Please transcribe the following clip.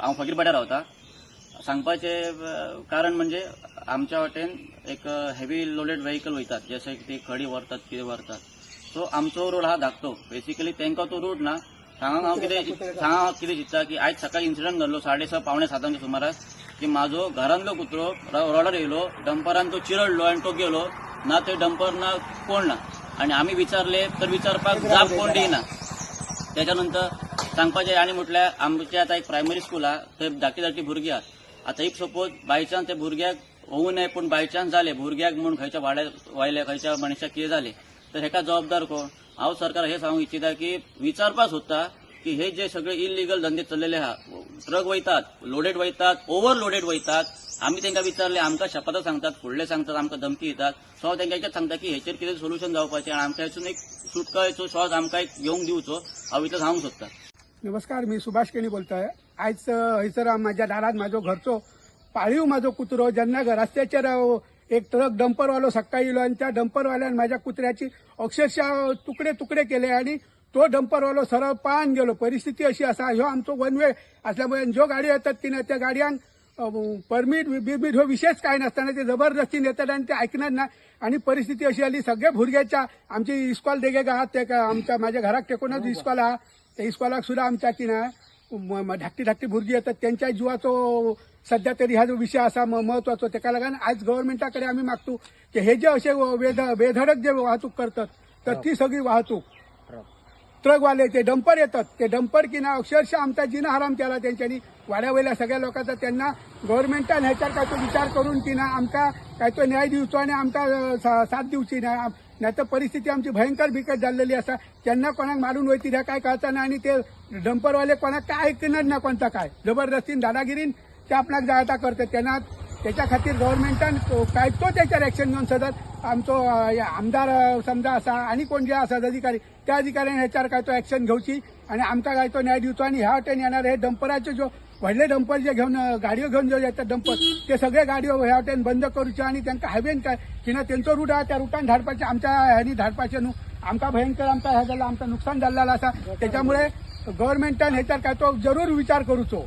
हांव फकीरपाट्यार रावता. सांगपाचें कारण म्हणजे आमच्या वाटेन एक हेवी लोडेड व्हेकल वयतात, जशें की ती खडी व्हरतात, कितें व्हरतात. सो आमचो रोड हा धाकटो, बेसिकली तांकां तो रोड ना. सांगा हांव कितें चिंत्ता की आयज सकाळी इन्सिडंट जाल्लो 6:30 6:45च्या सुमाराक की म्हाजो घरांतलो कुत्रो रोडार येयलो, डंपरान तो चिरडलो आनी तो गेलो. ना ते डंपर ना कोण ना. आणि आमी विचारले तर विचारपाक जाप कोण दिना. त्याच्या नंतर सांगपाचें आनी म्हटल्यार आमचे आतां एक प्रायमरी स्कूल आहा, थंय धाकटी धाकटी भुरगीं आहा. आतां if suppose by chance ते भुरग्याक होऊ नये, पूण बायचान्स जाले भुरग्याक म्हूण खंयच्या वाड्यार वयल्या खंयच्या मनशाक कितें जालें तर हेका जबाबदार कोण? हांव सरकार हे सांगूंक इच्छिता की विचारपाक सोदता की हे जे सगळे इलिगल धंदे चल्लेले आहा, ट्रक वयतात, लोडेड वयतात, ओव्हर लोडेड वयतात. आमी तांकां विचारले, आमकां शपथां सांगतात, फुडले सांगतात, आमकां धमकी दितात. सो हांव तांकां एकच सांगता की हेचेर कितें सोल्युशन जावपाचें आनी आमकां हेतून एक सुटकायेचो श्वास आमकां एक घेवंक दिवचो, हांव इतलें सांगूंक सोदता. नमस्कार, मी सुभाष केणी बोलतोय. आयज हयसर माझ्या दारात म्हाजो घरचो पाळीव म्हाजो कुत्रो जेन्ना रस्त्याचेर एक ट्रक डंपरवालो सकाळी येयलो आनी त्या डंपरवाल्यान माझ्या कुत्र्याची अक्षरशः तुकडे तुकडे केले आणि तो डंपरवालो सरळ पान गेलो. परिस्थिती अशी आसा, ह्यो आमचो वन वे असल्यामुळे ज्यो गाडयो येतात की नाही, त्या गाडयांक परमीट बिरमीट हो विशयच काय नासतना ते जबरदस्तीन येतात आणि ते ऐकणार ना. आणि परिस्थिती अशी आली, सगळ्या भुरग्याच्या आमची इस्कॉल देगेक आहा, ते आमच्या माझ्या घराक टेकूनच इस्कॉल आहा. त्या इस्कॉलाक सुद्धा आमच्या की ना धाकटी धाकटी भुरगीं येतात, त्यांच्या जिवाचो सध्या तरी हा जो विषय असा महत्वाचो. तेका लागून आयज गव्हर्मेंटा कडेन आमी मागतो की हे जे असे बेधडक जे वाहतूक करतात, तर ती सगळी वाहतूक ट्रकवाले, ते डंपर येतात, ते डंपर की ना अक्षरशः आमचा जिना हराम केला त्यांच्यानी वाड्या वयल्या सगळ्या लोकांचा. त्यांना गव्हर्मेंटान ह्याच्यार काय तो विचार करून की ना आमकां काय तो न्याय दिवचो आणि आमकां साथ दिवची. ना नाही तर परिस्थिती आमची भयंकर बिकट जाल्लेली आसा. त्यांना कोणाक मारून वयतील ह्या काय कळता ना. आणि ते डंपरवाले कोणाक काय ऐकणार ना, कोणता काय जबरदस्तीन दादागिरीन ते आपणाक जाय ता करतात. त्यांना त्याच्या खातीर गव्हर्मेंटान काय तो त्याच्यार एक्शन घेवन सदत आमचो आमदार समजा आसा आणि कोण जे आसा अधिकारी, त्या अधिकाऱ्यान ह्याच्यार काय तो एक्शन घेवची आणि आमकां काय तो न्याय दिवचो. आणि ह्या वाटेन येणार हे डंपराचे जो व्हडले डंपर जे घेवन गाडयो घेवन जे येतात डंपर, ते सगळे गाडयो ह्या वाटेन बंद करूचे आणि तांकां हायवेन काय किना तेंचो रूट आहा त्या रुटान धाडपाचे, आमच्या ह्यांनी धाडपाचे न्हू. आमकां भयंकर आमकां हे जाल्लें, आमकां नुकसान जाल्लें आसा. त्याच्यामुळे गव्हर्मेंटान ह्याच्यार काय तो जरूर विचार करूचो.